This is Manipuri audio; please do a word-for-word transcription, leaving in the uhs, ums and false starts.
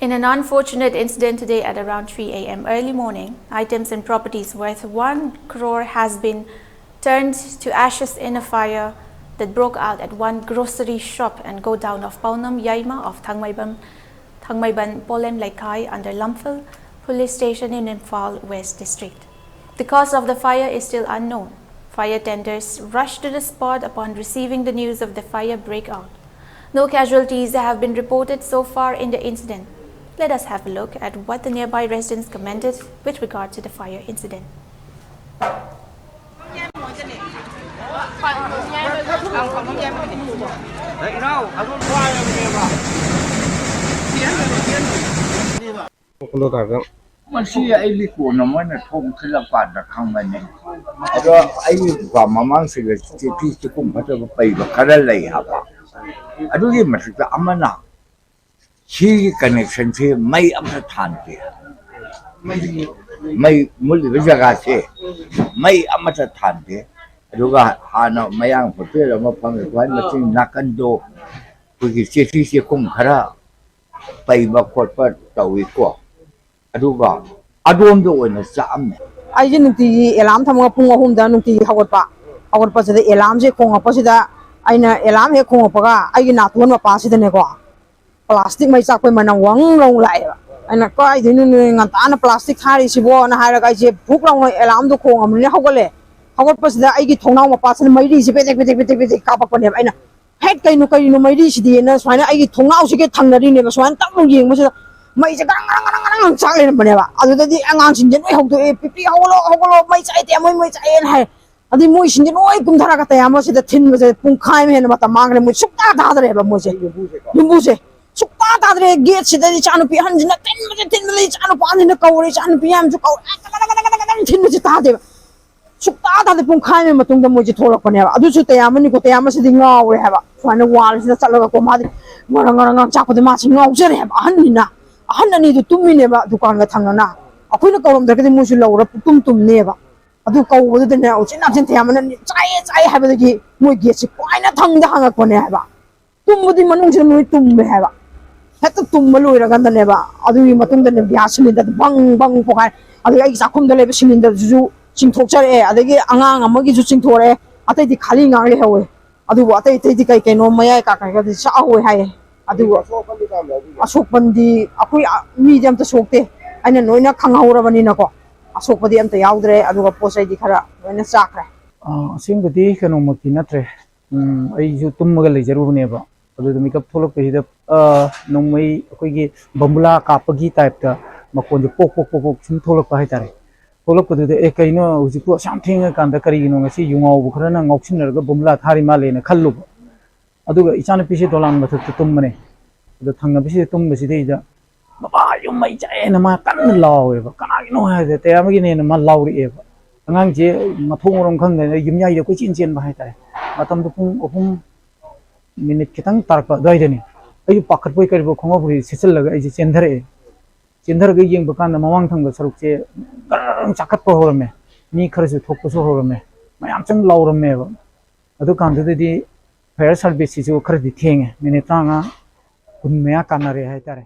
In an unfortunate incident today at around three a m early morning, items and properties worth one crore has been turned to ashes in a fire that broke out at one grocery shop and godown of Paonam Yaima of Thangmeiban, Thangmeiban Polem Leikai under Lamphel Police Station in Imphal West District. The cause of the fire is still unknown. Fire tenders rushed to the spot upon receiving the news of the fire breakout. No casualties have been reported so far in the incident. Let us have a look at what the nearby residents commented with regard to the fire incident. ꯃꯁꯤ ꯑꯩ ꯂꯤꯀꯣꯟ ꯑꯃꯅ ꯊꯣꯡ ꯊꯤꯜꯂꯀꯥꯟꯗ ꯈꯪꯕꯅꯦ꯫ ꯑꯗꯣ ꯑꯩꯒꯤ ꯗꯨꯀꯥꯟ ꯃꯃꯥꯡꯁꯤꯗ ꯆꯦꯄꯤ ꯆꯦꯀꯨꯝ ꯐꯠꯇꯕ ꯄꯩꯕ ꯈꯔ ꯂꯩ ꯍꯥꯏꯕ꯫ ꯑꯗꯨꯒꯤ ꯃꯊꯛꯇ ꯑꯃꯅ ꯁꯤꯒꯤ ꯀꯅꯦꯛꯁꯟꯁꯦ ꯃꯩ ꯑꯃꯇ ꯊꯥꯟꯗꯦ꯫ ꯃꯩ ꯃꯨꯠꯂꯤꯕ ꯖꯒꯥꯁꯦ ꯃꯩ ꯑꯃꯇ ꯊꯥꯟꯗꯦ꯫ ꯑꯗꯨꯒ ꯍꯥꯟꯅ ꯃꯌꯥꯡ ꯍꯣꯇꯦꯜ ꯑꯃ ꯐꯝꯃꯤ ꯈ꯭ꯋꯥꯏ ꯃꯆꯤꯟ ꯅꯥꯀꯟꯗꯣ ꯑꯩꯈꯣꯏꯒꯤ ꯆꯦꯊꯤ ꯆꯦꯈꯨꯝ ꯈꯔ ꯄꯩꯕ ꯈꯣꯠꯄ ꯇꯧꯏꯀꯣ꯫ ꯑꯗꯨꯒ ꯑꯗꯣꯝꯗ ꯑꯣꯏꯅ ꯆꯥꯛꯑꯝꯃꯦ꯫ ꯑꯩꯁꯦ ꯅꯨꯡꯇꯤꯒꯤ ꯑꯦꯂꯥꯝ ꯊꯝꯃꯒ ꯄꯨꯡ ꯑꯍꯨꯝꯗ ꯅꯨꯡꯇꯤꯒꯤ ꯍꯧꯒꯠꯄ꯫ ꯍꯧꯒꯠꯄꯁꯤꯗ ꯑꯦꯂꯥꯝꯁꯦ ꯈꯣꯡꯉꯛꯄꯁꯤꯗ ꯑꯩꯅ ꯑꯦꯂꯥꯝ ꯍꯦꯛ ꯈꯣꯡꯉꯛꯄꯒ ꯑꯩꯒꯤ ꯅꯥꯇꯣꯟ ꯃꯄꯥꯁꯤꯗꯅꯦꯀꯣ ꯄ꯭ꯂꯥꯁꯇꯤꯛ ꯃꯩ ꯆꯥꯛꯄꯩ ꯃꯅꯝ ꯋꯪ ꯂꯧ ꯂꯥꯛꯑꯦꯕ꯫ ꯑꯩꯅ ꯀꯥꯏꯗꯩꯅꯣ ꯅꯣꯏ ꯉꯟꯇꯥꯅ ꯄ꯭ꯂꯥꯁꯇꯤꯛ ꯊꯥꯔꯤꯁꯤꯕꯣꯅ ꯍꯥꯏꯔꯒ ꯑꯩꯁꯦ ꯐꯨꯛ ꯂꯥꯎꯅ ꯑꯦꯂꯥꯝꯗꯣ ꯈꯣꯡꯉꯕꯅꯤꯅ ꯍꯧꯒꯠꯂꯦ꯫ ꯍꯧꯒꯠꯄꯁꯤꯗ ꯑꯩꯒꯤ ꯊꯣꯡꯅꯥꯎ ꯃꯄꯥꯁꯤꯗ ꯃꯩꯔꯤꯁꯦ ꯄꯦꯗꯦꯛ ꯄꯦꯗꯦꯛ ꯄꯦꯗꯦꯛ ꯄꯦꯗꯦꯛ ꯀꯥꯞꯄꯛꯄꯅꯦꯕ꯫ ꯑꯩꯅ ꯍꯦꯠ ꯀꯩꯅꯣ ꯀꯩꯅꯣ ꯃꯩꯔꯤꯁꯤꯗꯤꯅ ꯁꯨꯃꯥꯏꯅ ꯑꯩꯒꯤ ꯊꯣꯡꯅꯥꯎꯁꯤꯒ ꯊꯪꯅꯔꯤꯅꯦꯕ꯫ ꯁꯨꯃꯥꯏꯅ ꯇꯞꯅ ꯌꯦꯡꯕꯁꯤꯗ ꯃꯩꯁꯦ ꯒꯔꯪ ꯒꯔꯪ ꯒꯔꯪ ꯒꯔꯪ ꯆꯥꯛ ꯂꯩꯔꯝꯕꯅꯦꯕ꯫ ꯑꯗꯨꯗꯗꯤ ꯑꯉꯥꯡꯁꯤꯡꯁꯦ ꯂꯣꯏ ꯍꯧꯗꯣꯛꯑꯦ, "ꯄꯤꯄꯤ ꯍꯧꯒꯠꯂꯣ, ꯍꯧꯒꯠꯂꯣ, ꯃꯩ ꯆꯥꯛꯑꯦ, ꯃꯩ ꯃꯩ ꯆꯥꯛꯑꯦꯅ" ꯍꯥꯏ꯫ ꯑꯗꯩ ꯃꯣꯏꯁꯤꯡꯁꯦ ꯂꯣꯏ ꯀꯨꯝꯊꯔꯒ ꯇꯌꯥꯝꯕꯁꯤꯗ ꯊꯤꯟꯕꯁꯦ ꯄꯨꯡꯈꯥꯏ ꯑꯃ ꯍꯦꯟꯅ ꯃꯇꯝ ꯃꯥꯡꯈ꯭ꯔꯦ꯫ ꯃꯣꯏ ꯁꯨꯛꯇꯥ ꯇꯥꯗ꯭ꯔꯦꯕ ꯃꯣꯏꯁꯦ꯫ ꯌꯨꯝꯕꯨꯁꯦ ꯁꯨꯛꯇꯥ ꯇꯥꯗ꯭ꯔꯦ꯫ ꯒꯦꯠꯁꯤꯗ ꯏꯆꯥꯅꯨꯄꯤ ꯑꯍꯟꯁꯤꯅ ꯊꯤꯟꯕꯁꯦ ꯊꯤꯟꯕꯁꯦ ꯏꯆꯥꯅꯨꯄꯥ ꯑꯍꯟꯁꯤꯅ ꯀꯧꯔꯦ, ꯏꯆꯥꯅꯨꯄꯤ ꯌꯥꯝꯁꯨ ꯀꯧꯔꯦ꯫ ꯑꯗꯨꯝ ꯊꯤꯟꯕꯁꯦ ꯇꯥꯗꯦꯕ꯫ ꯁꯨꯛꯇꯥ ꯇꯥꯗꯦ꯫ ꯄꯨꯡꯈꯥꯏ ꯑꯃꯒꯤ ꯃꯇꯨꯡꯗ ꯃꯣꯏꯁꯦ ꯊꯣꯛꯂꯛꯄꯅꯦꯕ꯫ ꯑꯗꯨꯁꯨ ꯇꯌꯥꯝꯕꯅꯤꯀꯣ, ꯇꯌꯥꯝꯕꯁꯤꯗꯤ ꯉꯥꯎꯔꯦ ꯍꯥꯏꯕ꯫ ꯁꯨꯃꯥꯏꯅ ꯋꯥꯜꯁꯤꯗ ꯆꯠꯂꯒꯀꯣ ꯃꯥꯗꯤ ꯉꯔꯪ ꯉꯔꯪ ꯉꯔꯪ ꯆꯥꯛꯄꯗ ꯃꯥꯁꯤ ꯉꯥꯎꯖꯔꯦ ꯍꯥꯏꯕ꯫ ꯑꯍꯟꯅꯤꯅ, ꯑꯍꯟ ꯑꯅꯤꯗꯨ ꯇꯨꯝꯃꯤꯅꯦꯕ ꯗꯨꯀꯥꯟꯒ ꯊꯪꯅꯅ꯫ ꯑꯩꯈꯣꯏꯅ ꯀꯧꯔꯝꯗ꯭ꯔꯒꯗꯤ ꯃꯣꯏꯁꯨ ꯂꯧꯔ ꯄꯨꯡꯇꯨꯝ ꯇꯨꯝꯅꯦꯕ꯫ ꯑꯗꯨ ꯀꯧꯕꯗꯨꯗꯅꯦ ꯎꯆꯤꯟ ꯅꯥꯆꯤꯟ ꯇꯌꯥꯝꯕꯅ ꯆꯥꯏꯌꯦ ꯆꯥꯏꯌꯦ ꯍꯥꯏꯕꯗꯒꯤ ꯃꯣꯏ ꯒꯦꯠꯁꯦ ꯀꯥꯏꯅ ꯊꯪꯗ ꯍꯥꯡꯉꯛꯄꯅꯦ ꯍꯥꯏꯕ꯫ ꯇꯨꯝꯕꯗꯤ ꯃꯅꯨꯡꯁꯤꯗ ꯂꯣꯏ ꯇꯨꯝꯃꯦ ꯍꯥꯏꯕ꯫ ꯍꯦꯛꯇ ꯇꯨꯝꯕ ꯂꯣꯏꯔꯀꯥꯟꯗꯅꯦꯕ, ꯑꯗꯨꯒꯤ ꯃꯇꯨꯡꯗꯅꯦ ꯒ꯭ꯌꯥꯁ ꯁꯤꯂꯤꯟꯗꯔꯗꯨ ꯕꯪ ꯕꯪ ꯄꯣꯈꯥꯏ꯫ ꯑꯗꯒꯤ ꯑꯩꯒꯤ ꯆꯥꯛꯈꯨꯝꯗ ꯂꯩꯕ ꯁꯤꯂꯤꯟꯗꯔꯗꯨꯁꯨ ꯆꯤꯡꯊꯣꯛꯆꯔꯛꯑꯦ, ꯑꯗꯒꯤ ꯑꯉꯥꯡ ꯑꯃꯒꯤꯁꯨ ꯆꯤꯡꯊꯣꯔꯛꯑꯦ, ꯑꯇꯩꯗꯤ ꯈꯥꯂꯤ ꯉꯥꯛ ꯂꯩꯍꯧꯋꯦ꯫ ꯑꯗꯨꯕꯨ ꯑꯇꯩ ꯑꯇꯩꯗꯤ ꯀꯩ ꯀꯩꯅꯣ ꯃꯌꯥꯏ ꯀꯥꯀꯩꯒꯗꯤ ꯆꯥꯍꯧꯋꯦ ꯍꯥꯏꯌꯦ꯫ ꯑꯗꯨꯕꯨ ꯑꯁꯣꯛꯄꯟꯗꯤ ꯑꯩꯈꯣꯏ, ꯑ, ꯃꯤꯗꯤ ꯑꯝꯇ ꯁꯣꯛꯇꯦ꯫ ꯑꯩꯅ ꯂꯣꯏꯅ ꯈꯪꯍꯧꯔꯕꯅꯤꯅꯀꯣ, ꯑꯁꯣꯛꯄꯗꯤ ꯑꯝꯇ ꯌꯥꯎꯗ꯭ꯔꯦ꯫ ꯑꯗꯨꯒ ꯄꯣꯠ ꯆꯩꯗꯤ ꯈꯔ ꯂꯣꯏꯅ ꯆꯥꯈ꯭ꯔꯦ꯫ ꯑ, ꯑꯁꯦꯡꯕꯗꯤ ꯀꯩꯅꯣꯃꯛꯇꯤ ꯅꯠꯇ꯭ꯔꯦ꯫ ꯎꯝ, ꯑꯩꯁꯨ ꯇꯨꯝꯃꯒ ꯂꯩꯖꯔꯨꯕꯅꯦꯕ꯫ ꯑꯗꯨꯗ ꯃꯤꯀꯞ ꯊꯣꯛꯂꯛꯄꯁꯤꯗ, ꯑ, ꯅꯣꯡꯃꯩ ꯑꯩꯈꯣꯏꯒꯤ ꯕꯝꯕꯨꯂꯥ ꯀꯥꯞꯄꯒꯤ type ꯇ ꯃꯈꯣꯟꯁꯦ ꯄꯣꯛ ꯄꯣꯛ ꯄꯣꯛ ꯄꯣꯛ ꯁꯨꯝ ꯊꯣꯛꯂꯛꯄ ꯍꯥꯏꯇꯥꯔꯦ꯫ ꯊꯣꯛꯂꯛꯄꯗꯨꯗ, "ꯑꯦ, ꯀꯩꯅꯣ ꯍꯧꯖꯤꯛꯄꯨ ꯑꯁꯨꯛ ꯌꯥꯝ ꯊꯦꯡꯉꯀꯥꯟꯗ ꯀꯔꯤꯒꯤꯅꯣ?" ꯉꯁꯤ ꯌꯨ ꯉꯥꯎꯕ ꯈꯔꯅ ꯉꯥꯎꯁꯤꯟꯅꯔꯒ ꯕꯝꯕꯨꯂꯥ ꯊꯥꯔꯤ ꯃꯥꯜꯂꯦꯅ ꯈꯜꯂꯨꯕ꯫ ꯑꯗꯨꯒ ꯏꯆꯥꯅꯨꯄꯤꯁꯦ ꯗꯣꯂꯥꯟ ꯃꯊꯛꯇ ꯇꯨꯝꯕꯅꯦ꯫ ꯑꯗꯣ ꯊꯪꯅꯕꯁꯤꯗ ꯇꯨꯝꯕꯁꯤꯗꯩꯗ, "ꯕꯕꯥ, ꯌꯨꯝ ꯃꯩ ꯆꯥꯛꯑꯦꯅ" ꯃꯥ ꯀꯟꯅ ꯂꯥꯎꯋꯦꯕ꯫ "ꯀꯅꯥꯒꯤꯅꯣ?" ꯍꯥꯏꯕꯗ, "ꯇꯌꯥꯃꯒꯤꯅꯦꯅ" ꯃꯥ ꯂꯥꯎꯔꯛꯑꯦꯕ꯫ ꯑꯉꯥꯡꯁꯦ ꯃꯊꯣꯡ ꯃꯔꯝ ꯈꯪꯗꯅ ꯌꯨꯝꯌꯥꯏꯗ ꯀꯣꯏꯆꯦꯟ ꯆꯦꯟꯕ ꯍꯥꯏꯇꯥꯔꯦ꯫ ꯃꯇꯝꯗꯨ ꯄꯨꯡ ꯑꯍꯨꯝ minute ꯈꯤꯇꯪ ꯇꯥꯔꯛꯄ ꯑꯗꯨꯋꯥꯏꯗꯅꯤ꯫ ꯑꯩꯁꯨ ꯄꯥꯈꯠꯄꯣꯏ ꯀꯔꯤꯕꯣꯏ ꯈꯣꯡꯒ꯭ꯔꯥꯎ ꯐꯨꯔꯤꯠ ꯁꯦꯠꯆꯜꯂꯒ ꯑꯩꯁꯦ ꯆꯦꯟꯊꯔꯛꯑꯦ꯫ ꯆꯦꯟꯊꯔꯒ ꯌꯦꯡꯕ ꯀꯥꯟꯗ ꯃꯃꯥꯡ ꯊꯪꯕ ꯁꯔꯨꯛꯁꯦ ꯒꯔ ꯆꯥꯈꯠꯄ ꯍꯧꯔꯝꯃꯦ꯫ ꯃꯤ ꯈꯔꯁꯨ ꯊꯣꯛꯄꯁꯨ ꯍꯧꯔꯝꯃꯦ꯫ ꯃꯌꯥꯝ ꯆꯪ ꯂꯥꯎꯔꯝꯃꯦꯕ꯫ ꯑꯗꯨꯀꯥꯟꯗꯨꯗꯗꯤ fire service ꯁꯤꯁꯨ ꯈꯔꯗꯤ ꯊꯦꯡꯉꯦ꯫ Minute ꯇꯔꯥꯃꯉꯥ, ꯀꯨꯟ ꯃꯌꯥ ꯀꯥꯟꯅꯔꯦ ꯍꯥꯏꯇꯥꯔꯦ꯫